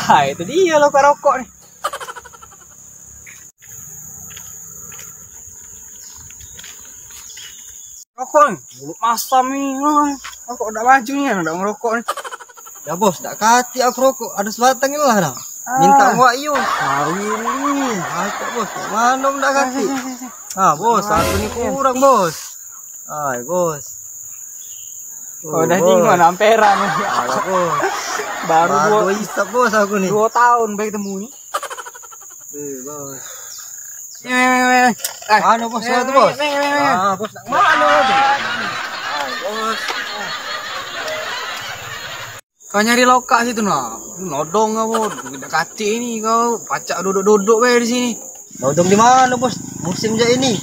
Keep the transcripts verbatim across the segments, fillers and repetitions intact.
Hai, itu dia lo rokok ni. Rokok ni, mulut masam ni. Rokok dak maju ni, dak ngerokok ni. Ya, Bos, dak katik aku rokok. Ada sebatang ni lah dah. Ah. Minta wak yo. Kawin ni. Aku, Bos, dak mano dak katik. Ah, Bos, aku ni kurang, Bos. Ai, Bos. Oh, dah Bos. Tinggal amperan. Alah, Bos. Baru Baru dua, isap, Bos, aku ni. Dua tahun baik temu ni. Eh, Bos. Ni, ni, ni, ni. Eh. Anu, Bos, ni, tu, ni, Bos. Ni, ni, ni. Ah, Bos, nak mana tu? Ah, Bos. Kau nyari lokak situ nah. Nodong apa? Dak katik ni kau. Pacak duduk-duduk bae di sini. Nodong di mana, Bos? Musim je ini.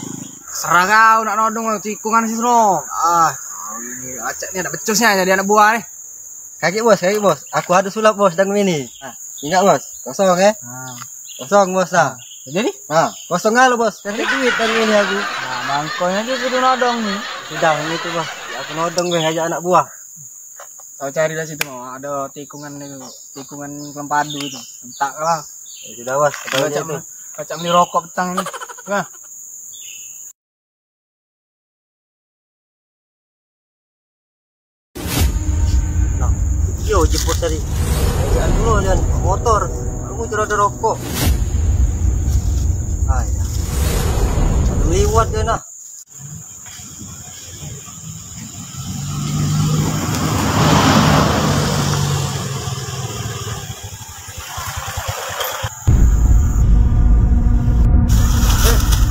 Serah kau nak nodong tikungan situ no. Ah, kau ni acak ni anak becus ni jadi anak buah ni. Kagek, Bos, kagek, Bos. Aku ado sulap, Bos, dang ini. Ah. Ingat, Bos. Kosong, eh? Ah. Kosong, Bos, ah. Jadi? Ah, kosong galo, Bos. Cari duit dang ini aku. Nah, mangkonyo dia kudu nodong ni. Sudah, ini tu, Bos. Ya, aku nodong be ajak anak buah. Kau cari lah situ, mau ada tikungan itu, tikungan kelempadu itu. Entak lah. Ya sudah, Bos. Kau cak beli, kau cak beli rokok petang ini. Nah. Nah, iyo jemput tadi. Jangan dulu dan motor. Kamu itu ada rokok. Ah, ya. Ada liwat dia nah.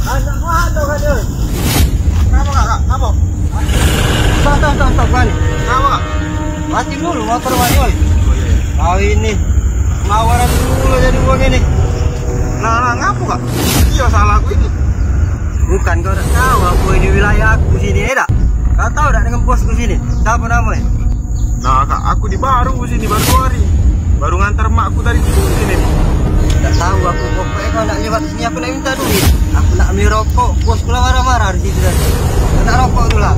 Eh, anak mano kan, oi? Kenapa, Kak? Kak, kenapa? Stop, stop, stop, stop, balik. Kenapa, Kak? Mati dulu motor, balik, oi. Oh, iya, iya. Kau ini, lawaran dulu jadi uang ini. Nah, nah, ngapa, Kak? Iya, salah aku ini. Bukan kau dak tahu apa ini wilayah aku sini, eh, dak? Kau tahu dak dengan bosku sini? Siapa namanya? Nah, Kak, aku di baru sini, baru dua hari. Baru ngantar makku tadi ke sini. Dak tahu aku, pokoknya kau nak lewat sini, aku nak minta duit. Aku nak beli rokok, bosku lah marah-marah di situ tadi. Kau nak rokok tu lah.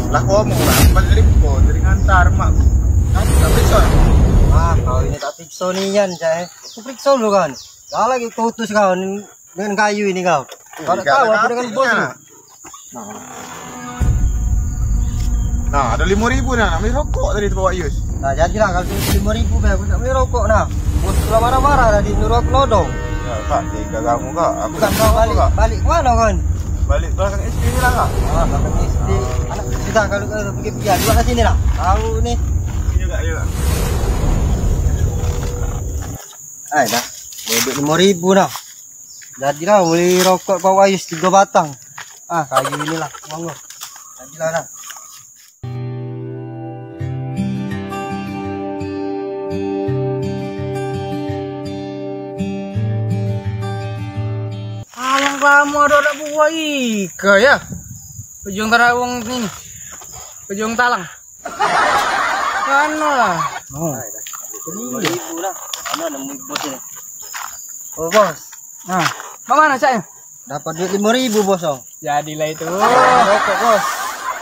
Lah, kau mau lah, balik dari kau, dari ngantar makku. Kan, tak bisa. Ah, kau ini tak periksa nian, cak, eh. Aku periksa dulu kan. Kau lagi putus kau ni. Dengan kayu ini kau. Kau tak tahu apa dengan bos ni. Nah, ada lima ribu nah, nak beli rokok tadi tempat Wak Yus. Nah, jadilah kalau lima ribu be, aku nak beli rokok nah. Bos sudah marah-marah tadi nyuruh aku nodong. Ya, Kak, tega kamu, Kak. Aku bukan tak kau tahu, balik, Kak. Balik ke mana kau ni? Balik belakang S D ni lah, Kak. Ah, belakang S D. Anak sudah kalau kau pergi biar dua kat sini lah. Tahu ni. Iya, Kak, iya, Kak. Ai dah. Duit lima ribu dah. Jadilah beli rokok kau Ayus tiga batang. Ah, kayu inilah uang kau. Jadilah dah. Alang lamo ado dak buah ika ya. Ujung Tarawung ni. Ujung Talang. Kan lah. Oh. Dua ribu lah. Mana nemu bos ini? Oh, bos. Nah, mak mana caknya? Dapat duit lima ribu, bos, oh. Jadilah itu. Rokok, bos.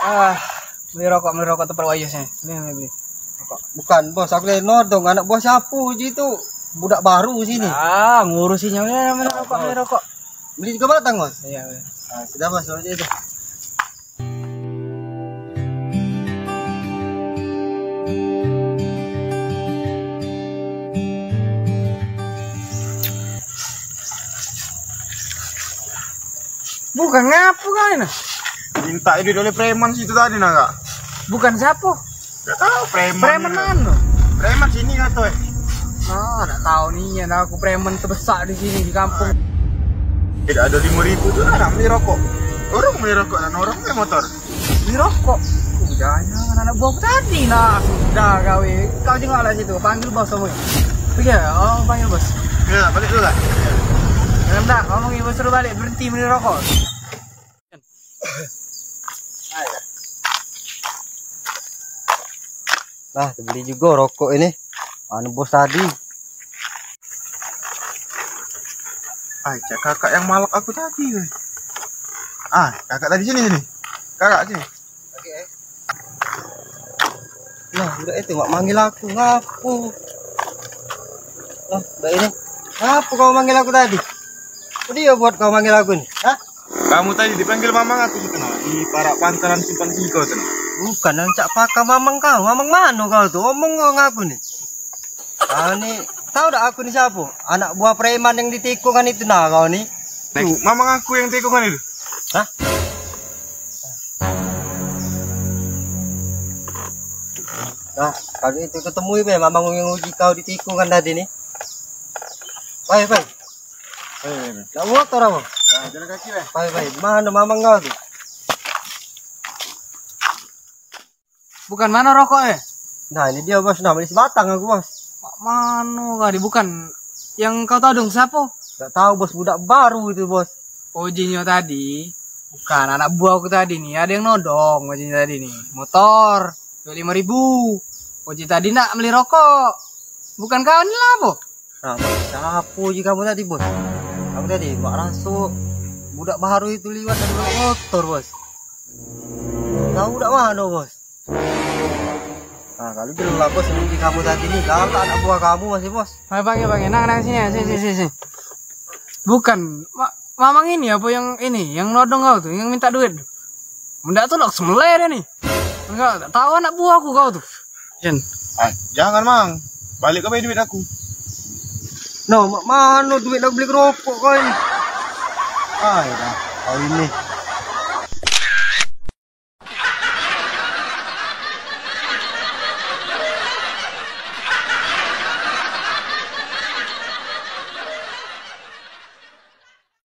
Ah, beli rokok, beli rokok tempat Wayus ni. Beli, beli, beli. Rokok. Bukan, bos, aku lagi nodong anak buah siapa je itu. Budak baru sini. Ah, ngurusinnya mana rokok, beli rokok. Beli tiga batang, bos? Iya, iya. Ah, sudah, bos, kalau itu. Bukan ngapo kau ni? Minta duit oleh preman situ tadi nah, Kak. Bukan siapo? Dak tahu preman. Preman mano? Preman sini kato, eh. Ah, dak tahu nian aku preman tebesak di sini di kampung. Tidak ada lima ribu tu lah nak beli rokok. Orang beli rokok dan orang beli motor. Beli rokok. Oh, jangan anak buah aku tadi nah. Sudah kau, eh. Kau jengok lah situ, panggil bos kamu. Pergi ya, oh, panggil bos. Ya, balik dulu lah. Jangan dah, ngomong ibu suruh balik, berhenti beli rokok. Nah, terbeli juga rokok ini. Anu bos tadi. Ai, cak kakak yang malak aku tadi, weh. Ah, kakak tadi sini, sini. Kakak sini. Oke. Nah, budak itu mak manggil aku, ngapo? Baik ini. Apa kau manggil aku tadi? Apa dia buat kau manggil aku ni? Hah? Kamu tadi dipanggil mamang aku situ, nah, di parak bantalan simpang tiga tu, nah. Bukan, yang cak pakar mamang kau. Mamang mano kau tu? Omong kau ngaku ni. Kau ni, tahu dak aku ni siapa? Anak buah preman yang di tikungan itu, nah, kau ni. Nek, mamang aku yang tikungan itu. Hah? Nah, kalau itu ketemu be mamang yang uji kau di tikungan tadi ni. Baik, baik. Eh, nak motor apa? Nah, jalan kaki be. Baik, baik. Mana mamang kau tu? Bukan, mano rokok eh? Nah, ini dia, Bos. Nah, beli sebatang aku, Bos. Mak mano tadi? Bukan yang kau todong siapa? Tak tahu, Bos. Budak baru itu, Bos. Ojinyo tadi. Bukan, anak buahku tadi ni. Ada yang nodong ojinyo tadi ni. Motor. Duit lima ribu. Oji tadi nak beli rokok. Bukan kau ni lah, apa? Nah, Bos, siapa je kamu tadi, Bos? Kamu tadi, Mak Raso, budak baru itu liwat dari motor, Bos. Tahu dak mano, Bos? Nah, kalau jelas, Bos, rugi kamu tadi ni, galak anak buah kamu masih, Bos. Hai, Bang, ya, Bang, ya. Nang, nang, sini, sini, sini, sini. Bukan, Ma- Mamang ini apa yang ini, yang nodong kau tu, yang minta duit tu? Mendak tu lok semele dia ni. Enggak, tak tahu anak buahku kau tu. Jen. Ah, jangan, Mang. Balik kau duit aku. No, mak mano duit nak beli kerokok kau ni? Ai dah, kau ini.